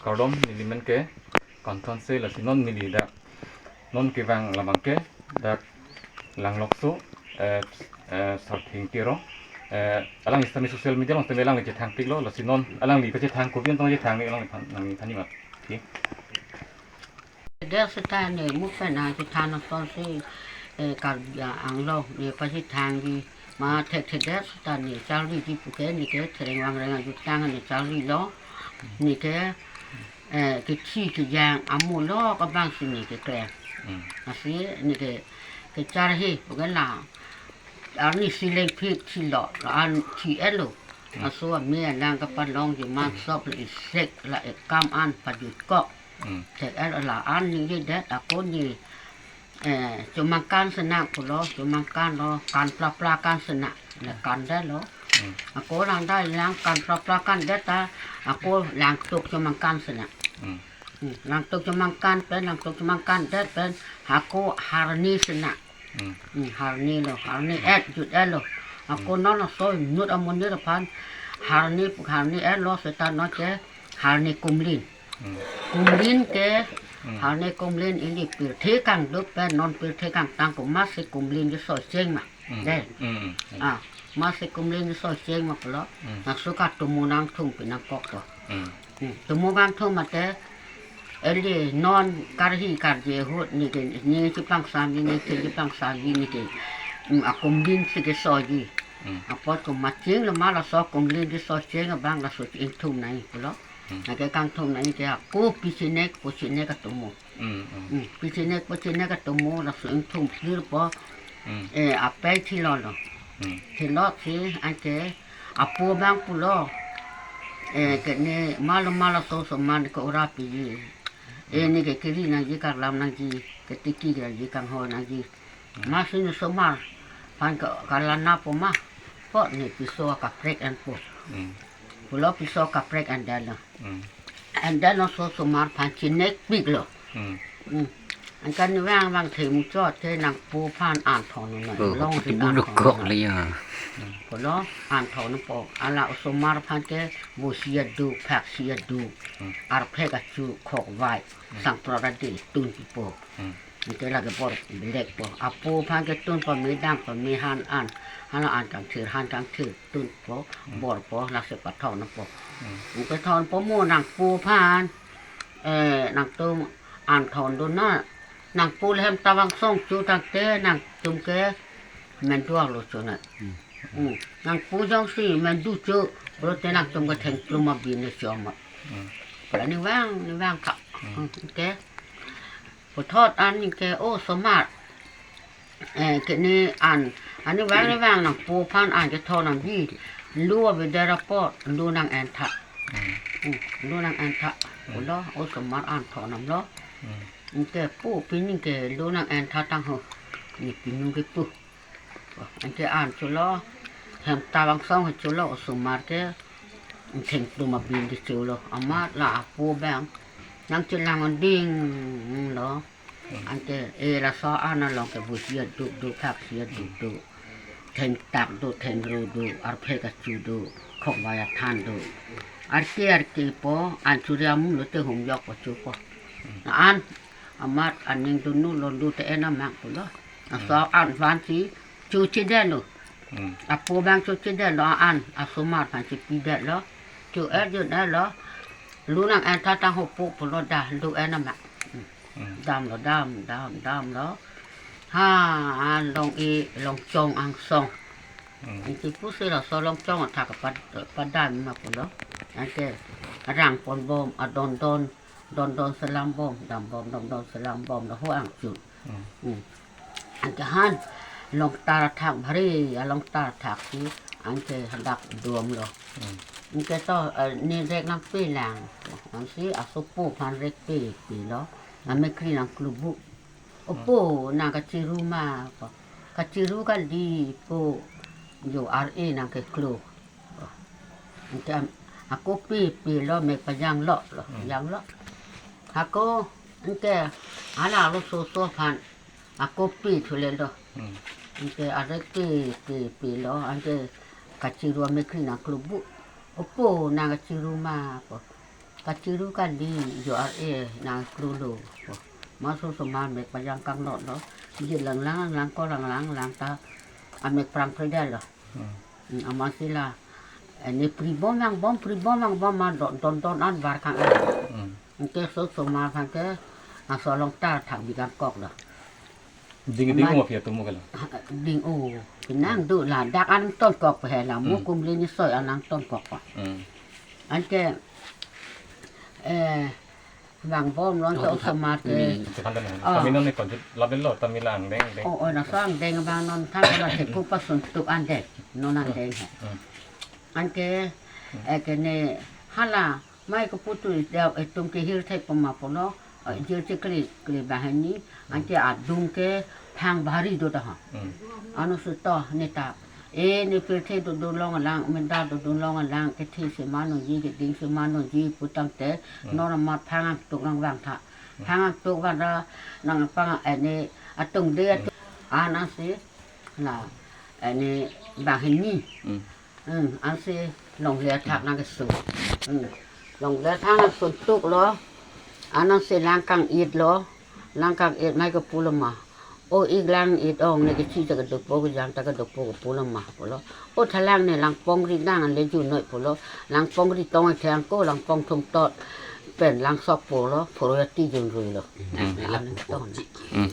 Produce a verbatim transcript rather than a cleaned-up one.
Kardom, neli men ke Konthon se, lasi non neli dak non kevang labang ke dak Langlokso, eh, eh, Sarthing Tiro. Eh, alangli sitame social media along tame alangli chethang piklo, lasi non alangli kachethang kopi an tong chethang ni alangliphan, nangliphan ni mat. Oke. Dei seta ne mu pen nangchethan asonsi, eh, Karbi Anglong ne pachethangji ma thekthe dei seta ne charliji pu ke, ne ke thereng vangreng ajutang ne charlilo, ne ke, eh, kethi kejang amo lo kabang si ne keklem. Hmm. Lasi ne ke kecharhe pu ke la arni si lengphit si lo, la-an thi-etlo. Hmm. Laso ame alang kapalongji mansop la isek la ekam an pajutkok. Hmm. Thek-et la-an ningjedet ako ne, eh, chomangkan sinang pulo, chomangkan lo, kan plapla kan sinang, la kan detlo. Hmm. Ako lang dai lang kan plapla kan det ta, ako langtuk chomangkan sinang. Hmm. Hmm, langtuk chomangkan pen, langtuk chomangkan det pen, ako harni sinang. Hmm. Hmm, harni lo, harni et jut-etlo. Ako non aso inut amonit aphan harni, harni-etlo seta non ke harni kumlin. Hmm. Kumlin ke, hmm, harni kumlin ili pirthe kangdup pen non pirthe kangtang ko masi kumlin ke soi cheng ma. Hmm. Dei. Hmm. Ah, masi kumlin ke soi cheng ma pulo. Hmm. Laso katomo nangthum pi nangkok ko. Hmm. Hmm. Tomo kangthum mate, eli non karhi karje ahut ne ke, ne chepangsam ji, ne ke chepangsam ji ne ke, mm, akumlin si kesoiji. Mm. Apot ko maching lo ma laso akumlin kesoi cheng abang laso ingthum nangji pulo. Mm. Lake kangthum nangji ke ako pichinek pochinek atomo. Mm, mm. Mm, pichinek pochinek atomo laso ingthum phirpo. Mm. Eh, apei thilolo. Mm. Thilo si anke apo abang pulo. Eh, ke ne malo malo so so man ke ora piji. Eh, ne ke kiri nangji, karlam nangji, ketiki nangji, kanghoi nangji. Hmm. Masi ne osomar aphan ke kalana po ma. Po ne piso kaprek enpo. Hmm. Pulo piso kaprek endetlo. Hmm. Endetlo so osomar aphan chinek piklo. Hmm. Hmm. Anke ne vang vangthe muchot ke nangpo aphan an thon nang. Oh, longri an thon nang. Kok le ya. Pulo an thon nangpo. Hala osomar aphan ke vosi aduk, phaksi aduk. Hmm. Arphek achu, khokvai. Hmm. Sangprot ade tun pipo. Hmm. Anke lake bor bilekpo. Apo aphan ke tun pame dang pame han an. Han an kangthir, han kangthir tunpo, hmm, borpo, lasi pathon nangpo. Hmm. Anke thonpo mo nangpo aphan. Eh, nangtum an thondun na. Nangpo le hem tavangsong chu tangte nangtum ke menduak lo chu na. Hmm. Hmm. Nangpo jongsi mendu chu, pulote nangtum ke thengplum abin le chom. Hmm. Pula ne vang, ne vang ka. Hmm. Hmm, anke. Puthot an anke osomar. Eh, ke ne an, an ne vang ne vang nangpo aphan an kethon nangji. Lu avedet apot, lu nang-entha. Hmm. Hmm, lu nang-entha. Hmm. Pulo, osomar an thon damlo. Hmm. Anke po pini ke lu nang-entha tang ho. Ne pinu kepu. Anke an chulo, hem tavangsong chulo, osomar ke thengplum abin kechulo. Amat la apo abang nangchelang unding lo. Anke e laso an along ke vosi aduk duk, phaksi aduk duk, thengtak duk, thengro duk, arphek achu duk, khokvai athan duk. Arke arke po, an churiam lote humjokpo chupo. An amat aning dunu lo, dute en amak pulo. Laso an aphan si chuchedetlo. Hmm. Apo abang chuchedetlo, an asomar aphan si pidetlo. Chu-et jun-etlo. Lu nang-entha tang ho po pulo, dah, lu en amak. Hmm. Hmm. Damlo, dam, dam, damlo. Ha, an long-e, Longchong angsong. Hmm. Anke pusi laso Longchong athak pad-, padam ma pulo. Anke rang ponbom, adondon, dondon selambom, dambom, dondon selambom, laho angchun. Hmm. Hmm. Anke han, Longtar athak bhari, a Longtar athak si, anke hadak domlo. Hmm. Anke to, eh, ne rek nangpelang. Ansi asopo aphan rek pe, pelo. Amekkri nangklubu. Opo, nang kachiru ma, po. Kachiru kali po, jo ar-e nangkeklo. Anke am-, ako pe, pelo, me pajanglo, lo, hmm, janglo. Ako, anke, hala lo soso aphan, ako pe thulelo. Hmm. Anke arek pe, pe, pelo, anke kachiru amekkri nangklubu. Opo, nang kachiru ma, po. Kachiru kali, jo ar e nang klulo. Maso osomar mek pajang kanglotlo. Jit langlang, lang ko langlang, lang ta amek prang predal lo. Hmm. Hmm, amatsi la, eh, ne pribom vangbom, pribom vangbom ma don don don an bar kang an. Hmm. Anke laso osomar aphan ke, laso along ta thak bi kangkok lo. Ding, ding Amat- o aphi atum ke lo? Ha, ding o. Pinang Hmm. do ladak an tonkok pe he la, mo Hmm. kumli ni soi an nang tonkok pa. Hmm. Anke, eh, vangbom lo, anke Oh, osomar ke. Hmm. Itu kan dan. Ah. Kami non ni konjut label lo, kami lang deng, deng. Oh, oh, laso angdeng abang non thang la theku pasun tuk angdeng, non angdeng he. Hmm. Anke, Hmm. eh, ke ne hala, mai kepu tu dia, eh, tum kehir thek pema pulo, eh, Hmm. jir chekli, kli banghini, Hmm. anke adung ke phang bhari do ta ha. Hmm. Ano suto ne ta. E ne pirthe dodun long alang, menda dodun long alang, kethe si manoji, keding si manoji pu tangte, Hmm. non amat phang angtuk nang vang tha. Hmm. Phang angtuk vang ra nang pang, eh, ne atung de atung. Hmm. Ansi la, eh, ne banghini. Hmm. Hmm, ansi longle athak Hmm. nang keso. Hmm. Longle athak nang keso tuk lo. Ansi lang kang-it lo. Lang kang-it mai kepu lo ma. O ik lang-it ong, ne kechi ta kedokpo, kejang ta kedokpo kepu lo ma pulo. O thalang ne lang pongri nang le junoi pulo. Lang pongri tong thang ko lang pong thum tot pen lang sok pulo. Phoro ati junrui lo. Hmm. Lang ton. Hmm.